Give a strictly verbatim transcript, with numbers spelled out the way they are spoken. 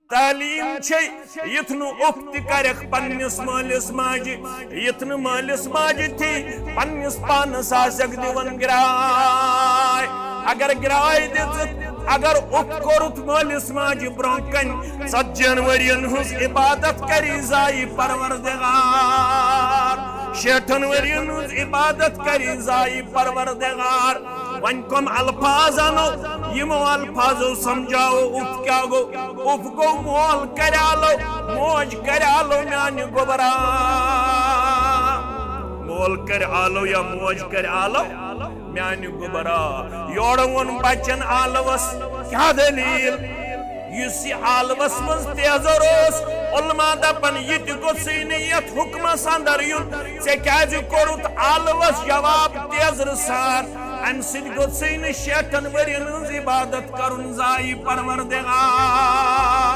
تعلیٖم چھے، یُتھ نہٕ اوٚپ تہِ کرکھ پننِس مٲلِس ماجہِ، یُتھ نہٕ مٲلِس ماجہِ تھی پننِس پانس آسکھ دِوان گراے۔ اگر گراے دِژٕتھ، اگر اوٚپ کوٚرُتھ مٲلِس ماجہِ برونٛہہ کنہِ، ژتجی ہن ؤرین ہٕنٛز عبادت کری ضایع پروردگار، شیٹھن ؤرین ہٕنٛز عبادت کری ضایع پروردگار۔ وۄنۍ کم الفاظ انو، یمو الفاظو سمجھاوو اوٚپ کیٛاہ گوٚو۔ اوٚپ گوٚو مول کرِ آلو، موج کرِ آلو میانہِ گوٚبرا۔ مول کرِ آلو یا موج کرِ آلو میانہِ گوٚبرا۔ یورٕ ووٚن بچن آلوس کیٛاہ دٔلیٖل؟ یُس یہِ آلوس منٛز تیزر اوس، علماء دپن یہِ تہِ گوٚژھٕے نہٕ یتھ حکمس اندر یُن۔ ژےٚ کیٛازِ کوٚرُتھ آلوس جواب تیزرٕ سان؟ امہِ سۭتۍ گوٚژھٕے نہٕ شیٹھن ؤرین ہٕنٛز عبادت کرُن ضایع پروردگار۔